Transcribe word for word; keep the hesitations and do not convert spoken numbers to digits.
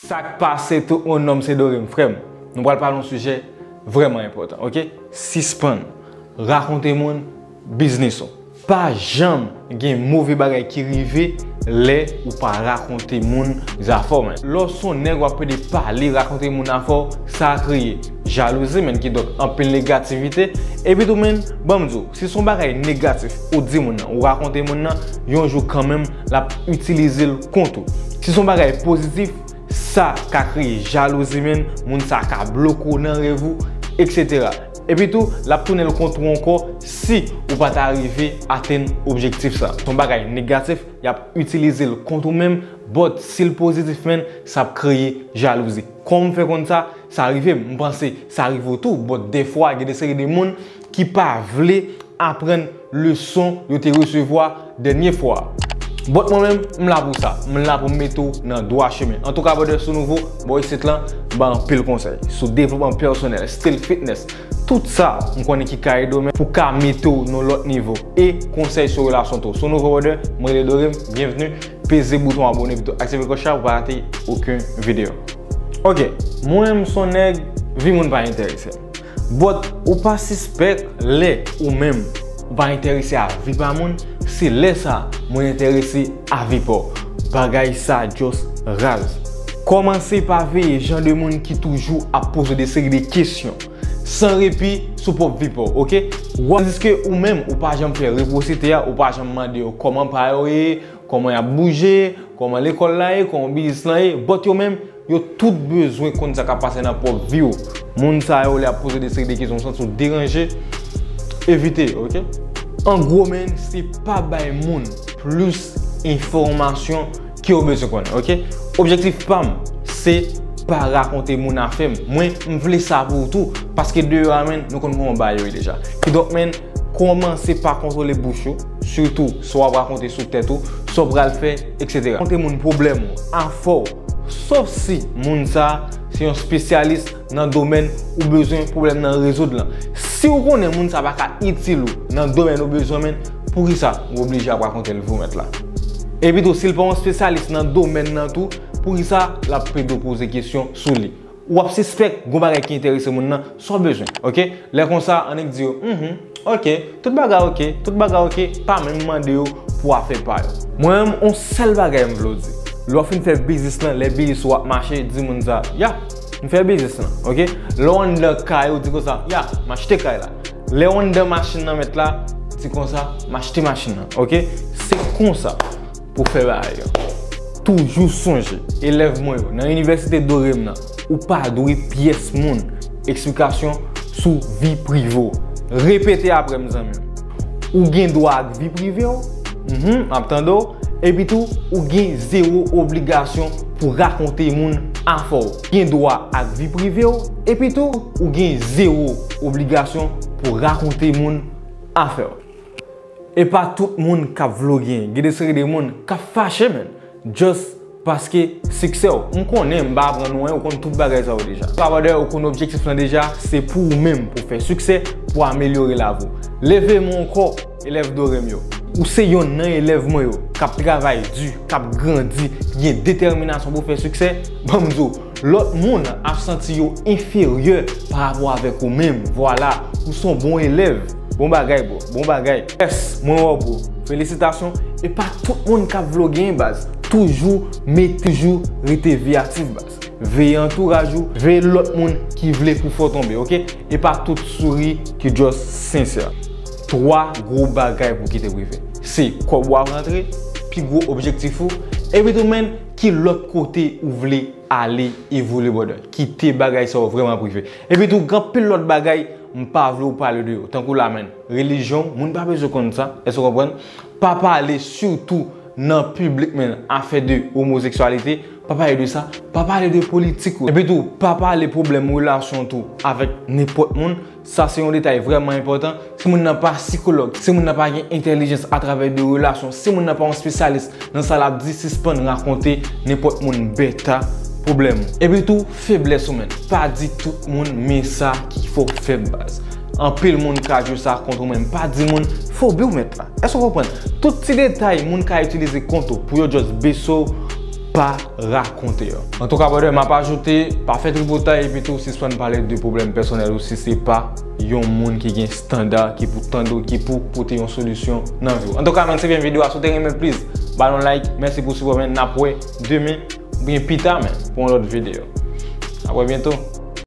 Sa k pase tout moun, non m se Dorem, frè m. Nou pral pale yon sijè vrèman enpòtan, oke? Sispann rakonte moun biznis ou. Pa janm gen move bagay ki rive lè ou pa rakonte moun zafè w, men. Lè w se yon nèg w ap pede pale, rakonte moun afè w, sa kreye jalouzi, men, kidonk anpil negativite. Epi tou, men, ban m di w, si se yon bagay negatif ou di moun nan, ou rakonte moun nan, yon jou kanmenm, l ap itilize l kont ou. Si se yon bagay pozitif, sa ka kreye jalouzi, men, moun sa ka bloke w nan rèv ou, etsetera. Epi tou, l ap tounen l kont ou ankò si ou pa ta rive atenn objektif sa. Se yon bagay negatif, y ap itilize l kont ou menm, but si l pozitif, men, sa ap kreye jalouzi. Kòman m fè konn sa? Sa rive m, m panse sa rive w tou, but dèfwa, gen de seri de moun ki pa vle aprann leson yo te resevwa dènye fwa. But mwen menm, m la pou sa. M la pou m mete w nan dwa chemen. Antouka, brother, si w nouvo bò isit lan, m ba anpil konsèy sou devlopman pèsonèl, stil fitness, tout sa m konnen ki ka ede w, men, pou ka mete w nan lòt nivo. E konsèy sou relasyon tou. Si w nouvo, brother, mwen rele Dorem, byenvni. Peze bouton abòne, epi tou aktive klòch la pou pa rate okenn videyo. Oke, mwen menm se yon nèg, vi moun pa enterese m. But ou pa sispèk lè ou menm ou pa enterese a vi pa moun, se lè sa moun enterese a vi pa w. Bagay sa just raz. Kòmanse pa veye jan de moun ki toujou ap poze de seri de kesyon san repi sou pwòp vi pa w, oke? Tandiske ou menm, ou pa janm fè resipwosite a, ou pa janm mande yo kòman pa yo ye, kòman y ap bouje, kòman lekòl la ye, kòman biznis lan ye, but yo menm, yo tout bezwen konn sa k ap pase nan pwòp vi w. Moun sa yo, lè y ap poze de seri de kesyon, ou santi w deranje, evite yo, oke? An gwo, men, se pa bay moun plis enfòmasyon ke yo bezwen konnen, oke? Objektif pa m, se pa rakonte moun afè m. Mwen, m vle sa pou ou tou, paske deyò a, men, nou konn kòman bagay yo ye deja. Kidonk, men, kòmanse pa kontwole bouch ou, sitou sa w ap rakonte sou tèt ou, sa w pral fè, etsetera. Rakonte moun pwoblèm ou, afè w, sof si moun sa a se yon espesyalis nan domèn ou bezwen pwoblèm nan rezoud lan. Si w konnen moun sa a pa ka itil ou nan domèn ou bezwen, men, poukisa ou oblije ap rakonte l, vou mèt la? Epi tou, si l pa yon espesyalis nan domèn nan tou, poukisa l ap pede w poze kesyon sou li? W ap sispèk gon bagay ki enterese moun nan, sa w bezwen, oke? Lè konsa, annik di yo, mhm, oke, tout bagay oke, tout bagay oke, pa menm mande yo pou afè pa yo. Mwen menm, yon sèl bagay m vle w di. Lè w fin fè biznis lan, lè biznis ou ap mache, di moun sa, ya, m fè biznis lan, oke? Lè w anndan kay ou, di konsa, ya, m achte kay la. Lè w anndan machin nan mèt la, di konsa, m achte machin nan, oke? Se konsa pou fè bagay yo. Toujou sonje, elèv mwen yo, nan inivèsite Dorem nan, ou pa dwe pyès moun eksplikasyon sou vi prive w. Repete apre m, zanmi m. Ou gen dwa ak vi prive w, mhm, m ap tande w, epi tou, ou gen zewo obligasyon pou rakonte moun afè w. Gen dwa ak vi prive w, epi tou, ou gen zewo obligasyon pou rakonte moun afè w. E pa tout moun k ap vle w genyen. Gen de seri de moun k ap fache, men, just paske siksè w. M konnen, m pa aprann ou anyen, ou konn tout bagay sa yo deja. Brother, ou konn objektif lan deja, se pou ou menm, pou fè siksè, pou amelyore lavi w. Leve men w ankò, elèv Dorem yo. Ou se yonn nan elèv mwen yo, k ap travay di, k ap grandi, ki gen detèminasyon pou fè siksè, ban m di w, lòt moun ap santi yo enferyè pa rapò avèk ou menm. Vwala, ou se yon bon elèv. Bon bagay, bro. Bon bagay. Yes, mwen wè w, bro. Felisitasyon. E pa tout moun k ap vle w genyen, baz. Toujou, men toujou rete veyatif, baz. Veye antouraj ou, veye lòt moun ki vle pou fè w tonbe, oke? E pa tout souri ki just sensè. Twa gwo bagay pou kite prive. Se kòb w ap rantre, pi gwo objektif ou, epi tou, men, ki lòt kote ou vle ale evolye, brother. Kite bagay sa yo vrèman prive. Epi tou, gen anpil lòt bagay m pa vle w pale de yo. Tankou la, men, relijyon, moun pa bezwen konn sa. Èske w konprann? Pa pale sitou nan piblik, men, afè de omoseksyalite, pa pale de sa, pa pale de politik ou. Epi tou, pa pale pwoblèm relasyon tou avèk nenpòt moun. Sa se yon detay vrèman enpòtan. Si moun nan pa sikològ, si moun nan pa gen entèlijans atravè de relasyon, si moun nan pa yon espesyalis nan sa l ap di, sispann rakonte nenpòt moun bèta pwoblèm ou. Epi tou, feblès ou, men. Pa di tout moun men sa ki fè w fèb, baz. Anpil moun ka jwe sa kont ou, men pa di moun fobi w, mèt la. Èske w konprann? Tout ti detay moun ka itilize kont ou pou yo just bese w, pa rakonte yo. Antouka, brother, m ap ajoute, pa fè tripotay epi tou sispann pale de pwoblèm pèsonèl ou si se pa yon moun ki gen estanda, ki pou tande w, ki pou pote yon solisyon nan vi w. Antouka, man, se fen videyo a. Si w te renmen, please, ba nou like. Mèsi pou sipò, man. N ap wè demen oubyen pita, man, pou yon lòt videyo. N ap wè byento.